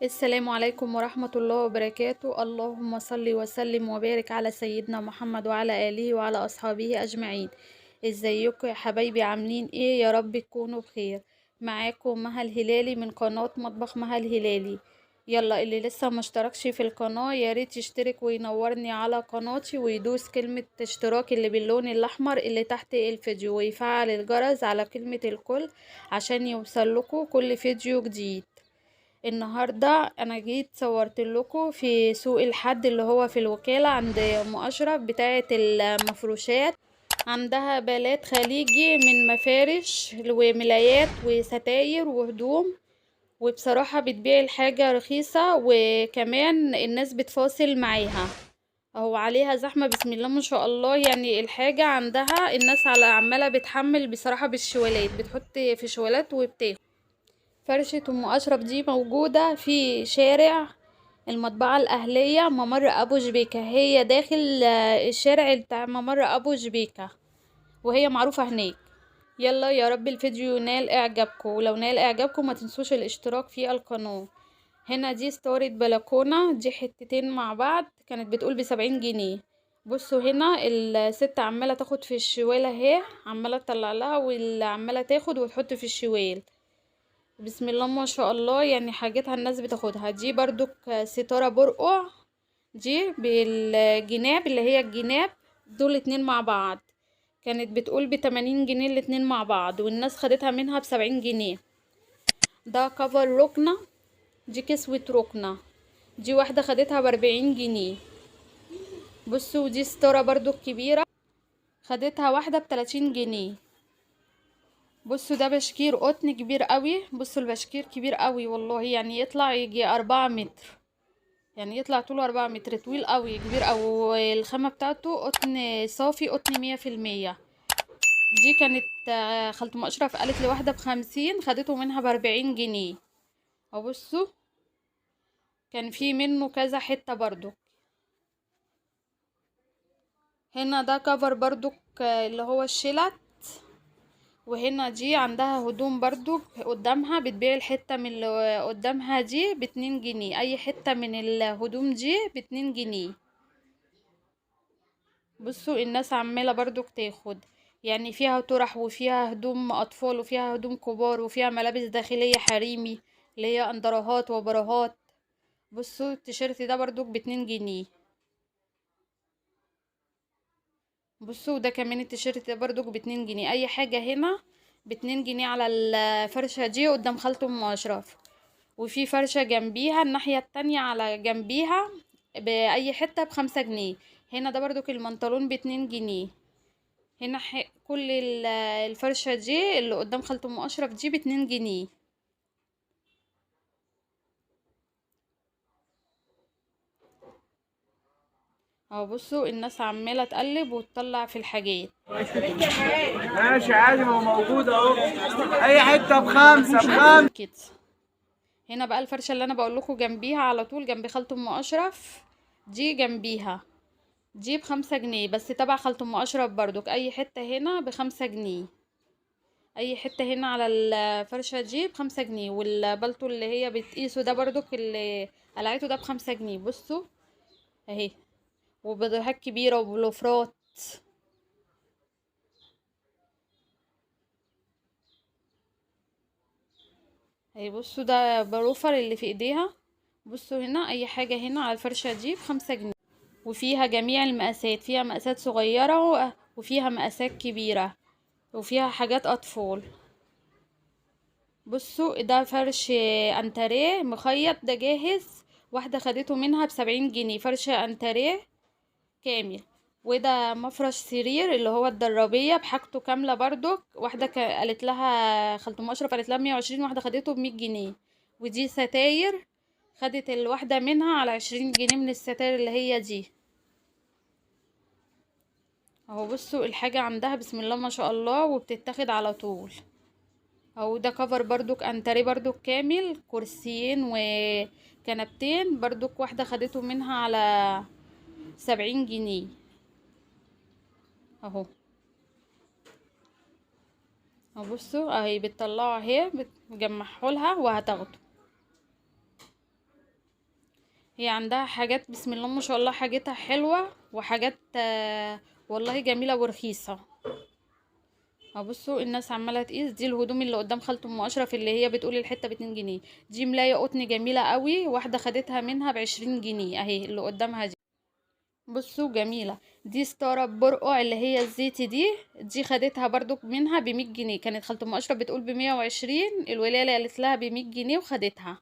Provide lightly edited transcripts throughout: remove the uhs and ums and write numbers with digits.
السلام عليكم ورحمة الله وبركاته. اللهم صل وسلم وبارك على سيدنا محمد وعلى آله وعلى أصحابه أجمعين. ازيكم يا حبايبي، عاملين ايه؟ يا رب تكونوا بخير. معاكم مها الهلالي من قناة مطبخ مها الهلالي. يلا اللي لسه ما اشتركش في القناة يا ريت يشترك وينورني على قناتي ويدوس كلمة اشتراك اللي باللون الأحمر اللي تحت الفيديو ويفعل الجرس على كلمة الكل عشان يوصل لكم كل فيديو جديد. النهاردة انا جيت صورت لكم في سوق الحد اللي هو في الوكالة عند ام اشرف بتاعة المفروشات. عندها بالات خليجي من مفارش وملايات وستاير وهدوم، وبصراحة بتبيع الحاجة رخيصة وكمان الناس بتفاصل معاها. اهو عليها زحمة بسم الله ما شاء الله، يعني الحاجة عندها الناس على عمالة بتحمل بصراحة بالشوالات، بتحط في شوالات وبتاخد. فرشة ام اشرف دي موجودة في شارع المطبعة الاهلية ممر ابو شبيكة، هي داخل الشارع بتاع ممر ابو شبيكة وهي معروفة هناك. يلا يا رب الفيديو ينال اعجابكم، ولو نال اعجابكم ما تنسوش الاشتراك في القناة. هنا دي ستارة بلكونة، دي حتتين مع بعض كانت بتقول ب70 جنيه. بصوا هنا الست عمالة تاخد في الشوال اهي، عمالة تطلع لها والعمالة تاخد وتحط في الشوال. بسم الله ما شاء الله، يعني حاجتها الناس بتاخدها. دي برضو ستارة برقع، دي بالجناب اللي هي الجناب، دول اتنين مع بعض كانت بتقول ب80 جنيه الاتنين مع بعض، والناس خدتها منها ب70 جنيه. ده كفر ركنة، دي كسوة ركنة، دي واحدة خدتها ب40 جنيه. بصوا دي ستارة برضو كبيرة خدتها واحدة ب30 جنيه. بصوا ده بشكير قطن كبير قوي، بصوا البشكير كبير قوي والله، يعني يطلع يجي 4 متر، يعني يطلع طوله 4 متر، طويل قوي كبير قوي، والخامة بتاعته قطن صافي، قطن 100%. دي كانت خالة ام اشرف قالت لواحدة ب50، خدته منها ب40 جنيه. ابصوا كان في منه كذا حتة برضو. هنا ده كفر برضو اللي هو الشلت. وهنا دي عندها هدوم برضو قدامها، بتبيع الحتة من اللي قدامها دي ب2 جنيه، اي حتة من الهدوم دي ب2 جنيه. بصوا الناس عمالة برضو تاخد، يعني فيها طرح وفيها هدوم اطفال وفيها هدوم كبار وفيها ملابس داخلية حريمي اللي هي اندرهات وبراهات. بصوا التيشيرت ده برضو ب2 جنيه. بصوا ده كمان التيشيرت ده برضو ب2 جنيه. اي حاجة هنا ب2 جنيه على الفرشة دي قدام خالة ام اشرف. وفي فرشة جنبيها الناحية التانية على جنبيها بأي حتة ب5 جنيه. هنا ده برضو المنطلون ب2 جنيه. هنا كل الفرشة دي اللي قدام خالة ام اشرف دي ب2 جنيه. اهو بصوا الناس عماله تقلب وتطلع في الحاجات. ماشي عادي، ما هو موجود اهو، اي حتة ب5 ب5 كده. هنا بقى الفرشة اللي انا بقول لكم جنبيها على طول جنب خالة ام اشرف دي، جنبيها دي ب5 جنيه بس، تبع خالة ام اشرف برضك. اي حتة هنا ب5 جنيه، اي حتة هنا على الفرشة دي ب5 جنيه. والبلطو اللي هي بتقيسه ده برضك اللي قلعته ده ب5 جنيه. بصوا اهي، وبدوهات كبيرة وبلوفرات. اهي بصوا ده بروفر اللي في ايديها. بصوا هنا اي حاجة هنا على الفرشة دي ب5 جنيه، وفيها جميع المقاسات، فيها مقاسات صغيرة وفيها مقاسات كبيرة وفيها حاجات اطفال. بصوا ده فرش انتريه مخيط، ده جاهز، واحدة خدته منها ب70 جنيه، فرشة انتريه كامل. وده مفرش سرير اللي هو الدرابية بحاجته كاملة برضك، واحدة قالت لها خالة ام اشرف قالت لها 120، واحدة خدته ب100 جنيه. ودي ستاير خدت الواحدة منها على 20 جنيه من الستاير اللي هي دي اهو. بصوا الحاجة عندها بسم الله ما شاء الله وبتتاخد على طول. اهو ده كفر برضك انتريه برضك كامل، كرسيين وكنبتين برضك، واحدة خدته منها على 70 جنيه اهو. بصوا اهي بتطلعوا اهي، بتجمعوا لها وهتاخده. هي عندها حاجات بسم الله ما شاء الله، حاجتها حلوة وحاجات والله جميلة ورخيصة. بصوا الناس عمالة تقيس. دي الهدوم اللي قدام خالة ام اشرف اللي هي بتقول الحتة ب2 جنيه. دي ملاية قطن جميلة قوي، واحدة خدتها منها ب20 جنيه اهي اللي قدامها دي. بصوا جميلة. دي ستارة برقع اللي هي الزيتي دي خدتها برضو منها ب100 جنيه. كانت خالة ام اشرف بتقول ب120، الولاية قالت لها ب100 جنيه وخدتها.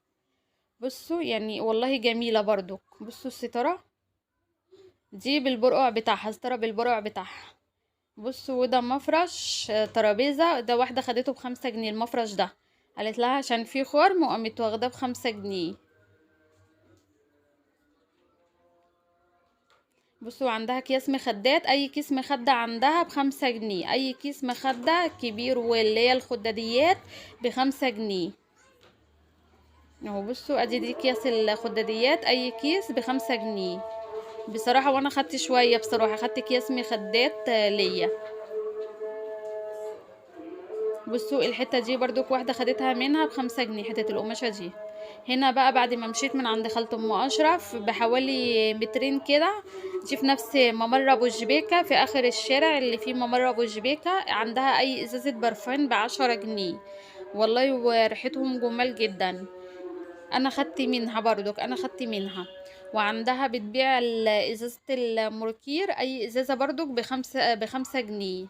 بصوا يعني والله جميلة برضو. بصوا الستارة دي بالبرقع بتاعها، ستارة بالبرقع بتاعها. بصوا وده مفرش ترابيزة، ده واحدة خدته ب5 جنيه المفرش ده، قالت لها عشان فيه خرم وقامت واخداه ب5 جنيه. بصوا عندها اكياس مخدات، اي كيس مخدة عندها ب5 جنيه، اي كيس مخدة كبير واللي هي الخداديات ب5 جنيه اهو. بصوا ادي دي اكياس الخداديات، اي كيس ب5 جنيه بصراحة. وانا خدت شوية بصراحة، خدت اكياس مخدات ليا. بصوا الحتة دي برضو واحدة خدتها منها ب5 جنيه، حتة القماشة دي. هنا بقى بعد ما مشيت من عند خالة ام اشرف بحوالي مترين كده، دي في نفس ممر ابو الجبيكة في اخر الشارع اللي فيه ممر ابو الجبيكة، عندها اي ازازة برفان ب10 جنيه والله، وريحتهم جمال جدا. انا خدت منها برضك، انا خدت منها. وعندها بتبيع ازازة الموركير، اي ازازة برضك ب5 جنيه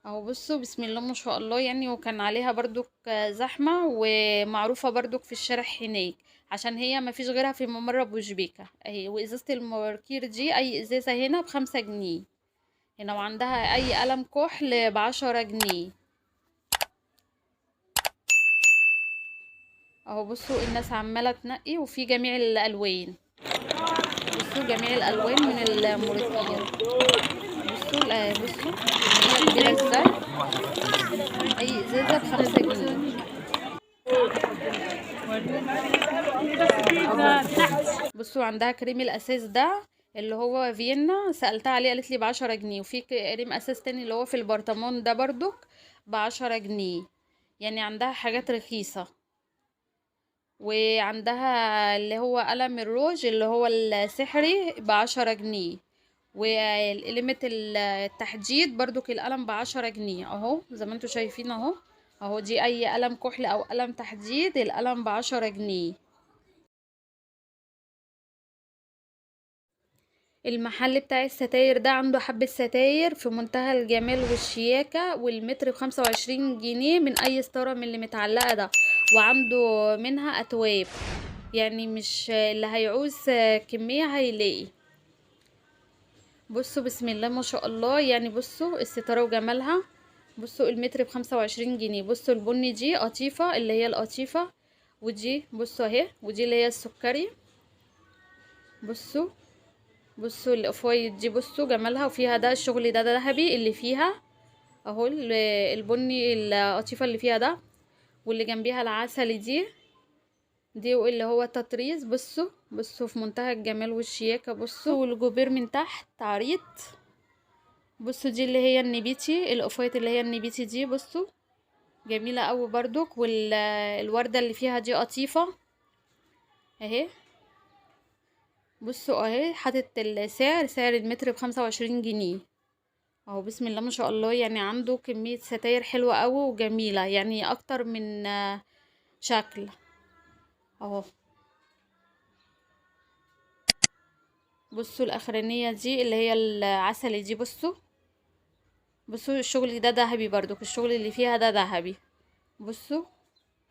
اهو. بصوا بسم الله ما شاء الله يعني. وكان عليها برضك زحمة، ومعروفة برضك في الشارع هناك عشان هي ما فيش غيرها في ممر ابو جبيكة اهي. وازازة الموركير دي اي ازازة هنا ب5 جنيه هنا. وعندها اي قلم كحل ب10 جنيه اهو. بصوا الناس عمالة تنقي، وفي جميع الالوان. بصوا جميع الالوان من الموركير. بصوا بصوا هي كبيرة ازاي، اي ازازة ب5 جنيه. بصوا عندها كريم الاساس ده اللي هو فيينا، سألتها عليه قالت لي ب10 جنيه. وفي كريم اساس تاني اللي هو في البرطمان ده برضك ب10 جنيه. يعني عندها حاجات رخيصة. وعندها اللي هو قلم الروج اللي هو السحري ب10 جنيه. وقلمة التحديد برضك القلم ب10 جنيه اهو زي ما انتوا شايفين اهو اهو. دي اي قلم كحل او قلم تحديد القلم ب10 جنيه. المحل بتاع الستاير ده عنده حبة ستاير في منتهى الجمال والشياكة، والمتر ب25 جنيه من اي ستارة من اللي متعلقة ده. وعنده منها اتواب، يعني مش اللي هيعوز كمية هيلاقي. بصوا بسم الله ما شاء الله يعني. بصوا الستارة وجمالها. بصوا المتر ب25 جنيه. بصوا البني دي قطيفة اللي هي القطيفة، ودي بصوا اهي، ودي اللي هي السكري. بصوا بصوا القفايط دي، بصوا جمالها. وفيها ده الشغل ده ذهبي اللي فيها اهو، البني القطيفة اللي فيها ده، واللي جنبيها العسل دي واللي هو التطريز. بصوا بصوا في منتهى الجمال والشياكة. بصوا والجوبير من تحت عريض. بصوا دي اللي هي النبيتي، القفايط اللي هي النبيتي دي، بصوا جميلة قوي برضك. والوردة اللي فيها دي قطيفة اهي. بصوا اهي حاطط السعر، سعر المتر ب25 جنيه اهو. بسم الله ما شاء الله يعني. عنده كمية ستاير حلوة قوي وجميلة، يعني اكتر من شكل اهو. بصوا الاخرانية دي اللي هي العسل دي، بصوا بصوا الشغل ده ذهبي برضو، الشغل اللي فيها ده ذهبي. بصوا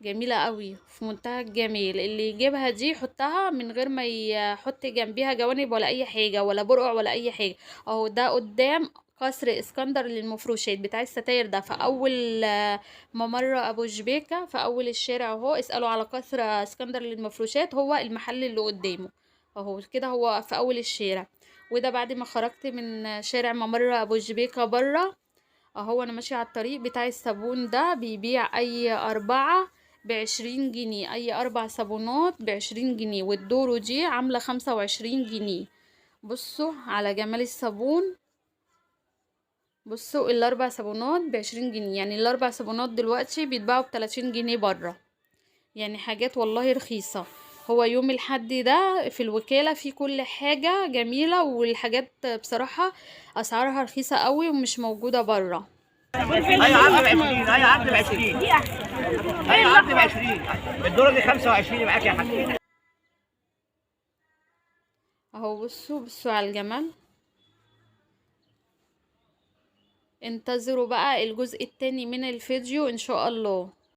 جميلة قوي في منتهى الجمال. اللي يجيبها دي يحطها من غير ما يحط جنبيها جوانب ولا اي حاجة ولا برقع ولا اي حاجة اهو. ده قدام قصر اسكندر للمفروشات بتاع الستاير ده، في اول ممر ابو جبيكة في اول الشارع اهو. اسألوا على قصر اسكندر للمفروشات، هو المحل اللي قدامه اهو كده، هو في اول الشارع. وده بعد ما خرجت من شارع ممر ابو جبيكة بره اهو، انا ماشية على الطريق بتاع الصابون ده، بيبيع اي 4 ب20 جنيه، اي 4 صابونات ب20 جنيه، والدورو دي عاملة 25 جنيه. بصوا على جمال الصابون. بصوا ال4 صابونات ب20 جنيه، يعني ال4 صابونات دلوقتي بيتباعوا ب30 جنيه بره، يعني حاجات والله رخيصة. هو يوم الحد ده في الوكالة في كل حاجة جميلة، والحاجات بصراحة اسعارها رخيصة قوي ومش موجودة برا. اي عرض ب 20، اي عرض ب 20، دي احسن. اي عرض ب 20. الدرجة دي 25 معاك يا حاج. اهو بصوا بصوا على الجمال. انتظروا بقى الجزء التاني من الفيديو ان شاء الله.